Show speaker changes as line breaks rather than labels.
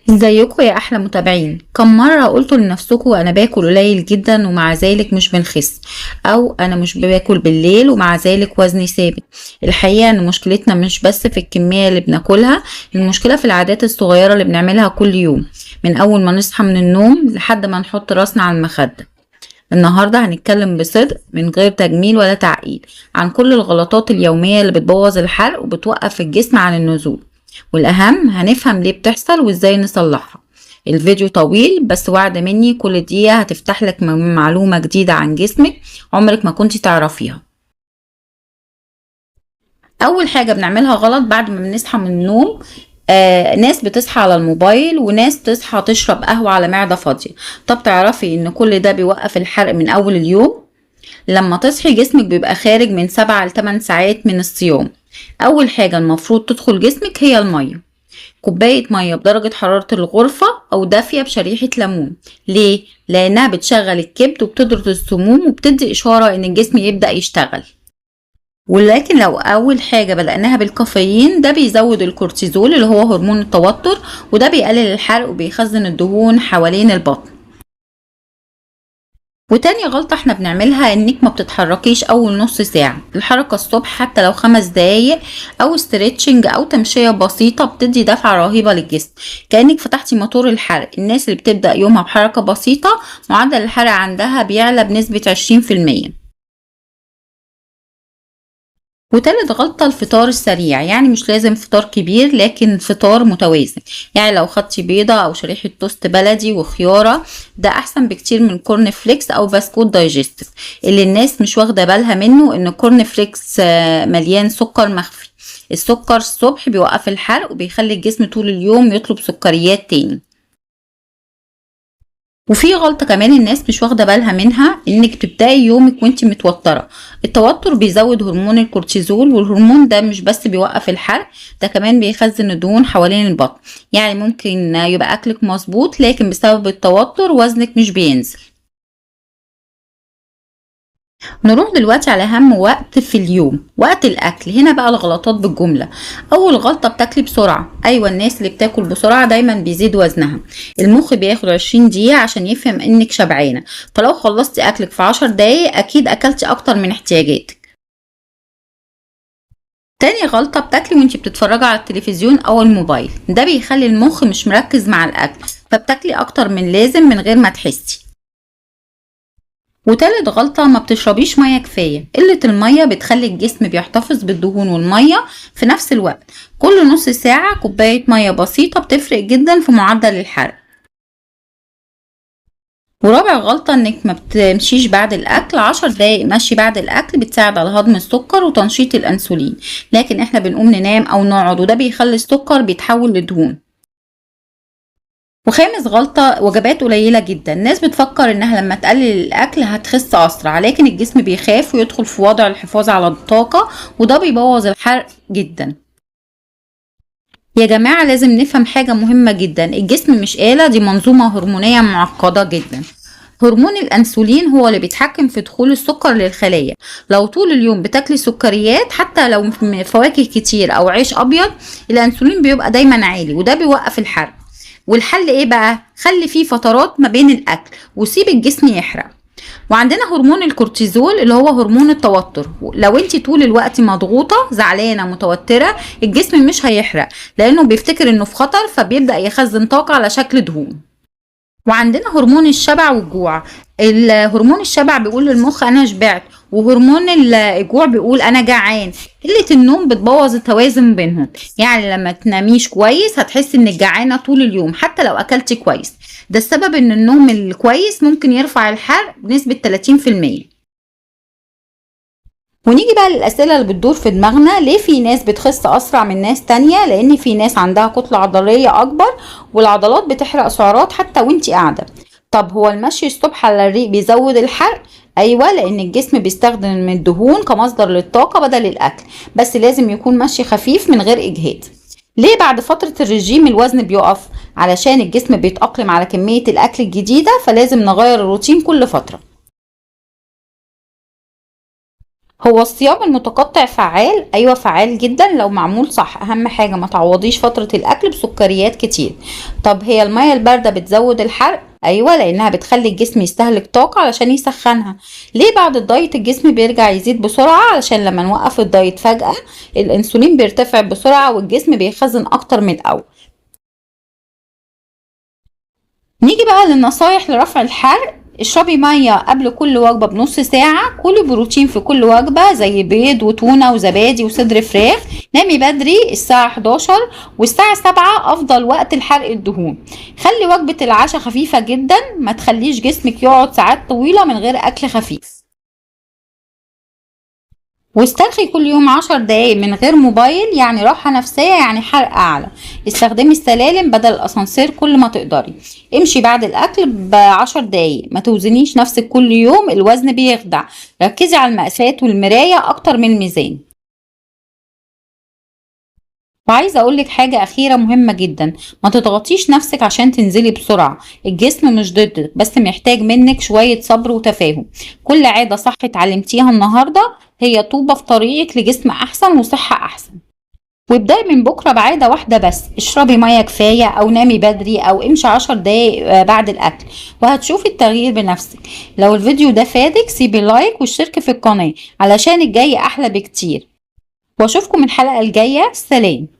ازيكم يا احلى متابعين؟ كم مرة قلتوا لنفسكم انا باكل قليل جدا ومع ذلك مش بنخس، او انا مش باكل بالليل ومع ذلك وزني ثابت؟ الحقيقة ان مشكلتنا مش بس في الكمية اللي بناكلها، المشكلة في العادات الصغيرة اللي بنعملها كل يوم، من اول ما نصحى من النوم لحد ما نحط راسنا على المخدة. النهاردة هنتكلم بصدق من غير تجميل ولا تعقيد عن كل الغلطات اليومية اللي بتبوظ الحرق وبتوقف الجسم عن النزول، والأهم هنفهم ليه بتحصل وازاي نصلحها. الفيديو طويل بس وعد مني كل دقيقة هتفتح لك معلومة جديدة عن جسمك عمرك ما كنت تعرفيها. أول حاجة بنعملها غلط بعد ما بنصحى من النوم، ناس بتصحى على الموبايل وناس تصحى تشرب قهوة على معدة فاضية. طب تعرفي ان كل ده بيوقف الحرق من اول اليوم؟ لما تصحي جسمك بيبقى خارج من 7 ل8 ساعات من الصيام. اول حاجة المفروض تدخل جسمك هي المية، كوباية مية بدرجة حرارة الغرفة او دافية بشريحة ليمون. ليه؟ لانها بتشغل الكبد وبتطرد السموم وبتدي اشارة ان الجسم يبدأ يشتغل. ولكن لو اول حاجة بدأناها بالكافيين ده بيزود الكورتيزول اللي هو هرمون التوتر، وده بيقلل الحرق وبيخزن الدهون حوالين البطن. وتاني غلطة احنا بنعملها انك ما بتتحركيش اول نص ساعة. الحركة الصبح حتى لو 5 دقايق او stretching او تمشية بسيطة بتدي دفعة رهيبة للجسم، كأنك فتحتي موتور الحرق. الناس اللي بتبدأ يومها بحركة بسيطة معدل الحرق عندها بيعلى بنسبة 20%. وتالت غلطة الفطار السريع، يعني مش لازم فطار كبير لكن فطار متوازن. يعني لو خدتي بيضة او شريحة توست بلدي وخيارة ده احسن بكتير من كورن فليكس او بسكوت digestive. اللي الناس مش واخدة بالها منه ان كورن فليكس مليان سكر مخفي. السكر الصبح بيوقف الحرق وبيخلي الجسم طول اليوم يطلب سكريات تاني. وفي غلطة كمان الناس مش واخدة بالها منها، انك تبدأي يومك وانت متوترة. التوتر بيزود هرمون الكورتيزول، والهرمون ده مش بس بيوقف الحرق، ده كمان بيخزن الدهون حوالين البطن. يعني ممكن يبقى اكلك مظبوط لكن بسبب التوتر وزنك مش بينزل. نروح دلوقتي على اهم وقت في اليوم، وقت الاكل. هنا بقى الغلطات بالجملة. اول غلطة بتاكلي بسرعة. ايوه، الناس اللي بتاكل بسرعة دايما بيزيد وزنها. المخ بياخد 20 دقيقة عشان يفهم انك شبعانة، فلو خلصتي اكلك في 10 دقايق اكيد اكلتي اكتر من احتياجاتك. تاني غلطة بتاكلي وانتي بتتفرجي على التلفزيون او الموبايل. ده بيخلي المخ مش مركز مع الاكل، فبتاكلي اكتر من لازم من غير ما تحسي. وتالت غلطة ما بتشربيش مية كفاية. قلة المية بتخلي الجسم بيحتفظ بالدهون والمية في نفس الوقت. كل نص ساعة كوباية مية بسيطة بتفرق جدا في معدل الحرق. ورابع غلطة انك ما بتمشيش بعد الاكل. 10 دقايق مشي بعد الاكل بتساعد على هضم السكر وتنشيط الانسولين، لكن احنا بنقوم ننام او نقعد وده بيخلي السكر بيتحول لدهون. وخامس غلطة وجبات قليلة جدا. الناس بتفكر انها لما تقلل الاكل هتخس اسرع، لكن الجسم بيخاف ويدخل في وضع الحفاظ على الطاقة، وده بيبوظ الحرق جدا. يا جماعة لازم نفهم حاجة مهمة جدا، الجسم مش آلة، دي منظومة هرمونية معقدة جدا. هرمون الأنسولين هو اللي بيتحكم في دخول السكر للخلايا. لو طول اليوم بتاكلي سكريات حتى لو فواكه كتير أو عيش أبيض، الأنسولين بيبقى دايما عالي وده بيوقف الحرق. والحل ايه بقى؟ خلي فيه فترات ما بين الاكل وسيب الجسم يحرق. وعندنا هرمون الكورتيزول اللي هو هرمون التوتر. لو انت طول الوقت مضغوطه زعلانه متوتره الجسم مش هيحرق، لانه بيفتكر انه في خطر فبيبدا يخزن طاقه على شكل دهون. وعندنا هرمون الشبع والجوع. الهرمون الشبع بيقول للمخ انا شبعت، وهرمون الجوع بيقول انا جعان. قلة النوم بتبوظ التوازن بينهم، يعني لما تناميش كويس هتحسي انك جعانة طول اليوم حتى لو اكلتي كويس. ده السبب ان النوم الكويس ممكن يرفع الحرق بنسبة 30%. ونيجي بقى للأسئلة اللي بتدور في دماغنا، ليه في ناس بتخس أسرع من ناس تانية؟ لأن في ناس عندها كتلة عضلية أكبر والعضلات بتحرق سعرات حتى وانتي قاعدة. طب هو المشي الصبح على الريق بيزود الحرق؟ أيوة، لأن الجسم بيستخدم الدهون كمصدر للطاقة بدل الأكل، بس لازم يكون مشي خفيف من غير إجهاد. ليه بعد فترة الرجيم الوزن بيقف؟ علشان الجسم بيتأقلم على كمية الأكل الجديدة، فلازم نغير الروتين كل فترة. هو الصيام المتقطع فعال؟ ايوه فعال جدا لو معمول صح. اهم حاجة ما تعوضيش فترة الاكل بسكريات كتير. طب هي المية الباردة بتزود الحرق؟ ايوه، لانها بتخلي الجسم يستهلك طاقة علشان يسخنها. ليه بعد الدايت الجسم بيرجع يزيد بسرعة؟ علشان لما نوقف الدايت فجأة الانسولين بيرتفع بسرعة والجسم بيخزن اكتر من الاول. نيجي بقى للنصايح لرفع الحرق. اشربي مية قبل كل وجبة بنص ساعة، كلي بروتين في كل وجبة زي بيض وتونه وزبادي وصدر فراخ، نامي بدري الساعة 11 والساعة 7 افضل وقت لحرق الدهون. خلي وجبة العشاء خفيفة جدا، ما تخليش جسمك يقعد ساعات طويلة من غير اكل خفيف. واسترخي كل يوم 10 دقايق من غير موبايل، يعني راحة نفسية يعني حرق أعلى. استخدمي السلالم بدل الأسانسير كل ما تقدري. امشي بعد الأكل ب10 دقايق. ما توزنيش نفسك كل يوم، الوزن بيخدع. ركزي على المقاسات والمراية أكتر من الميزان. وعايزة أقولك حاجة أخيرة مهمة جدا، ما تضغطيش نفسك عشان تنزلي بسرعة. الجسم مش ضدك، بس محتاج منك شوية صبر وتفاهم. كل عادة صح اتعلمتيها النهاردة هي طوبة في طريقك لجسم أحسن وصحة أحسن. وابدأي من بكرة بعادة واحدة بس، اشربي مية كفاية أو نامي بدري أو امشي 10 دقايق بعد الأكل، وهتشوفي التغيير بنفسك. لو الفيديو ده فادك سيبي like واشتركي في القناة علشان الجاي أحلى بكتير، واشوفكم الحلقة الجاية. سلام.